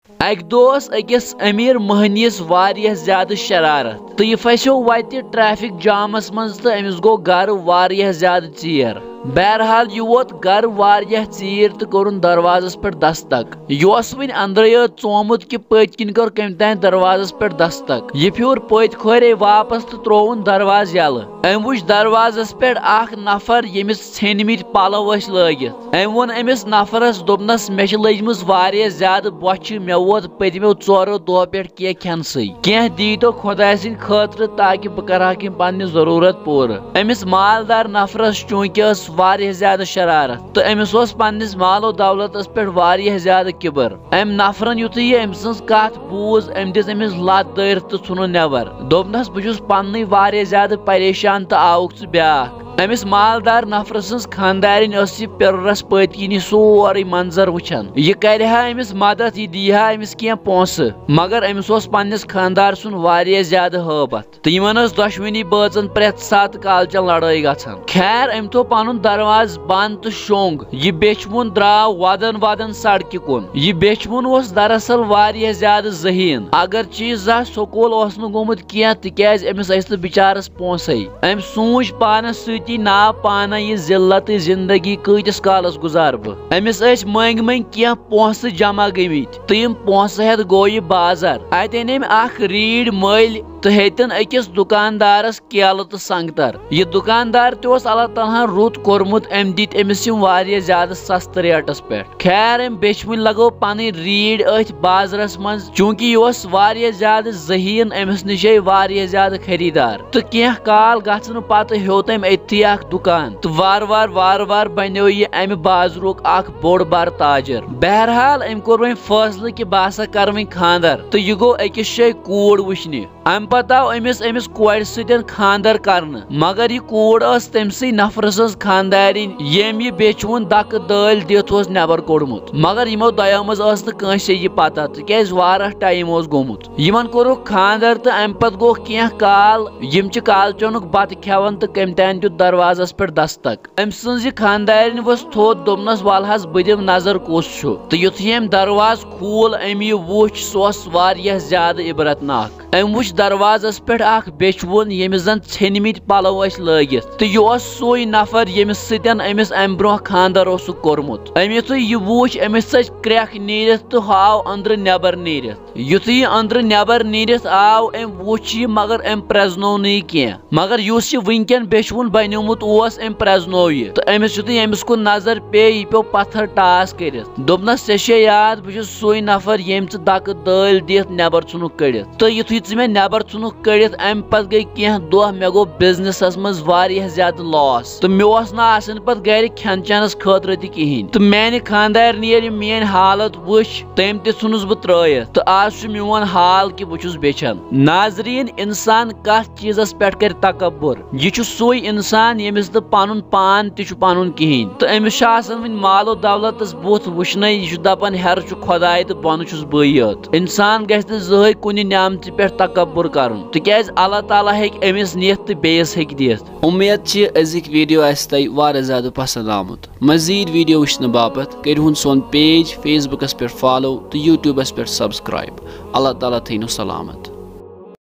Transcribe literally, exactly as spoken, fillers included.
اکہِ دۄہ ٲس أکِس أمیٖر مٔہنِیَس واریاہ زیادٕ شرارت تہٕ یہِ پھسیو وتہِ ٹریفک جامس منٛز تہٕ أمِس گوٚو گرٕ واریاہ زیادٕ ژیر۔ بہرحال، یہِ ووت گرٕ واریاہ ژیٖرۍ تہٕ کوٚرُن دروازس پٮ۪ٹھ دستک۔ یہِ اوس وٕنہِ أنٛدرَے یوت ژومُت کہِ پٔتۍ کِنۍ کٔر کٔمۍ تام دروازس پٮ۪ٹھ دستک۔ یہِ پھیوٗر پٔتۍ کھورے واپس تہٕ ترٛووُن دروازٕ یَلہٕ۔ أمۍ وٕچھ دروازس پٮ۪ٹھ اکھ نفر، ییٚمِس ژھیٚنمٕتۍ پلو ٲسۍ لٲگِتھ۔ أمۍ ووٚن أمِس نفرس، دوٚپنس، "مےٚ چھِ لٔجمٕژ واریاہ زیادٕ بۄچھِ، مےٚ ووت پٔتمیو ژورو دۄہو پٮ۪ٹھ کینٛہہ کھٮ۪نسٕے۔ کینٛہہ دیٖتو خۄداے سٕنٛدِ خٲطرٕ، تاکہِ بہٕ کرٕ ہاکھ یِم پننہِ ضروٗرت پوٗرٕ۔" أمِس مالدار نفرس چوٗنٛکہِ ٲس واریاہ زیادٕ شرارت تہٕ أمِس اوس پننِس مال و دولتس پٮ۪ٹھ واریاہ زیادٕ کِبر۔ أمۍ نفرن یُتھُے یہِ أمۍ سٕنٛز کتھ بوٗز، أمۍ دِژ أمِس لت دٲرِتھ تہٕ ژھُنُن نٮ۪بر۔ دوٚپنس، "بہٕ چھُس پننُے واریاہ زیادٕ پریشان تہٕ آوُکھ ژٕ بیٛاکھ۔" أمِس مالدار نفرٕ سٕنٛز خانٛدارِنۍ ٲس یہِ پِررس پٔتۍ کِنۍ یہِ سورُے منظر وٕچھان۔ یہِ کرِ ہا أمِس مدد، یہِ دی ہا أمِس کینٛہہ پونٛسہٕ، مگر أمِس اوس پننِس خانٛدار سُنٛد واریاہ زیادٕ ہٲبتھ تہٕ یِمن ٲس دۄشوٕنی بٲژن پرٛٮ۪تھ ساتہٕ کالچن لڑٲے گژھان۔ خیر، أمۍ تھوٚو پنُن دروازٕ بنٛد تہٕ شوٚنٛگ۔ یہِ بیچھِ وُن درٛاو ودن ودن سڑکہِ کُن۔ یہِ بیچھِ وُن اوس دراصل واریاہ زیادٕ ذہین، اگرچہِ یہِ زانٛہہ سکوٗل اوس نہٕ گوٚمُت کینٛہہ، تِکیازِ أمِس ٲسۍ نہٕ بِچارس پونٛسَے۔ أمۍ سوٗنٛچ پانس سۭتی، "نا پانہ یہِ ذلتٕچ زندگی کۭتِس کالس گُزارٕ بہٕ؟" أمِس ٲسۍ مٔنٛگۍ مٔنٛگۍ کینٛہہ پونٛسہٕ جمع گٔمٕتۍ تہٕ یِم پونٛسہٕ ہٮ۪تھ گوٚو یہِ بازر۔ اتہِ أنۍ أمۍ اکھ ریٖڑۍ مٔلۍ تہٕ ہیٚتِن أکِس دُکاندارس کیلہٕ تہٕ سنگتر۔ یہِ دُکاندار تہِ اوس اللہ تعالیٰ ہن رُت کوٚرمُت، أمۍ دِتۍ أمِس یِم واریاہ زیادٕ سستہٕ ریٹس پٮ۪ٹھ۔ خیر، أمۍ بیچھِ وُنہِ لگٲو پنٕنۍ ریٖڑ أتھۍ بازرس منٛز، چوٗنٛکہِ یہِ اوس واریاہ زیادٕ ذہین، أمِس نِش آیہِ واریاہ زیادٕ خریٖدار۔ تہٕ کینٛہہ کال گژھنہٕ پتہٕ ہیوٚت أمۍ أتھی اکھ دُکان، تہٕ وارٕ وارٕ وارٕ وارٕ بنیو یہِ امہِ بازرُک اکھ بوٚڑ بار تاجر۔ بہرحال، أمۍ کوٚر وۄنۍ فٲصلہٕ کہِ بہٕ ہسا کرٕ وۄنۍ خانٛدر، تہٕ یہِ گوٚو أکِس جایہِ کوٗر وٕچھنہِ۔ امہِ پتہٕ آو أمِس أمِس کورِ سۭتۍ خانٛدر کرنہٕ، مگر یہِ کوٗر ٲس تٔمۍ سٕے نفرٕ سٕنٛز خانٛدارِنۍ، ییٚمۍ یہِ بیچھِ وُن دکہٕ دٲلۍ دِتھ اوس نٮ۪بر کوٚڑمُت۔ مگر یِمو دۄیو منٛز ٲس نہٕ کٲنٛسے یہِ پتہ، تِکیازِ واریاہ ٹایم اوس گوٚمُت۔ یِمن کوٚرُکھ خانٛدر تہٕ امہِ پتہٕ گوٚو کینٛہہ کال، یِم چھِ کالچنُک بتہٕ کھٮ۪وان تہٕ کٔمۍ تام دیُت دروازس پٮ۪ٹھ دستک۔ أمۍ سٕنٛز یہِ خانٛدارِنۍ ؤژھ تھوٚد، دوٚپنس، "ول حظ، بہٕ دِمہٕ نظر کُس چھُ۔" تہٕ یُتھُے أمۍ دروازٕ کھوٗل، أمۍ یہِ وُچھ، سُہ اوس واریاہ زیادٕ عبرتناک۔ أمۍ وُچھ دروازس پٮ۪ٹھ اکھ بیچھِ وُن، ییٚمِس زن ژھیٚنمٕتۍ پلو ٲسۍ لٲگِتھ، تہٕ یہِ اوس سُے نفر، ییٚمِس سۭتۍ أمِس امہِ برونٛہہ خانٛدر اوسُکھ کوٚرمُت۔ أمۍ یُتھُے یہِ وُچھ، أمِس ژٔج کرٛٮ۪کھ نیٖرِتھ تہٕ ہُہ آو أنٛدرٕ نٮ۪بر نیٖرِتھ۔ یُتھُے یہِ أنٛدرٕ نٮ۪بر نیٖرِتھ آو، أمۍ وُچھ یہِ، مگر أمۍ پرٛزنوو نہٕ یہِ کینٛہہ۔ مگر یُس یہِ وٕنکٮ۪ن بیچھِ وُن بنیومُت اوس، أمۍ پرٛزنوو یہِ۔ تہٕ أمِس یُتھُے أمِس کُن نظر پیٚیہِ، یہِ پیوٚو پتھر ٹاس کٔرِتھ۔ دوٚپنس، "ژےٚ چھےٚ یاد، بہٕ چھُس سُے نفر، ییٚمۍ ژٕ دکہٕ دٲلۍ دِتھ نٮ۪بر ژھُنُکھ کٔڑِتھ۔ تہٕ یُتھُے ژٕ مےٚ نٮ۪بر ژھُنُکھ کٔڑِتھ، امہِ پتہٕ گٔے کینٛہہ دۄہ، مےٚ گوٚو بزنسس منٛز واریاہ زیادٕ لاس۔ تہٕ مےٚ اوس نہٕ آسان پتہٕ گرِ کھٮ۪ن چٮ۪نس خٲطرٕ تہِ کِہینۍ۔ تہٕ میانہِ خانٛدارنہِ ییٚلہِ میٲنۍ حالت وٕچھ، تٔمۍ تہِ ژھُنُس بہٕ ترٲیِتھ۔ تہٕ آز چھُ میون حال کہِ بہٕ چھُس بیچھان۔" ناظریٖن، انسان کتھ چیٖزس پٮ۪ٹھ کرِ تکبر، یہِ چھُ سُے انسان، ییٚمِس نہٕ پنُن پان تہِ چھُ پنُن کِہینۍ۔ تہٕ أمِس چھُ آسان وۄنۍ مال و دولتس بُتھ وٕچھنَے، یہِ چھُ دپان، "ہیرٕ چھُ خۄداے تہٕ بۄنہٕ چھُس بٕے یوت۔" انسان گژھِ نہٕ زٕہٕے کُنہِ نعمتہِ پٮ۪ٹھ تکبر کرُن، تِکیازِ اللہ تعالیٰ ہیٚکہِ أمِس نِتھ تہٕ بیٚیِس ہیٚکہِ دِتھ۔ اُمید چھِ أزِکۍ ویڈیو آسہِ تۄہہِ واریاہ زیادٕ پسند آمُت۔ مزید ویڈیو وٕچھنہٕ باپتھ کٔرِو ہُن سون پیج فیس بُکس پٮ۪ٹھ فالو تہٕ یوٗٹیوٗبس پٮ۪ٹھ سبسکرائب۔ اللہ تعالیٰ تھٲینو سلامت۔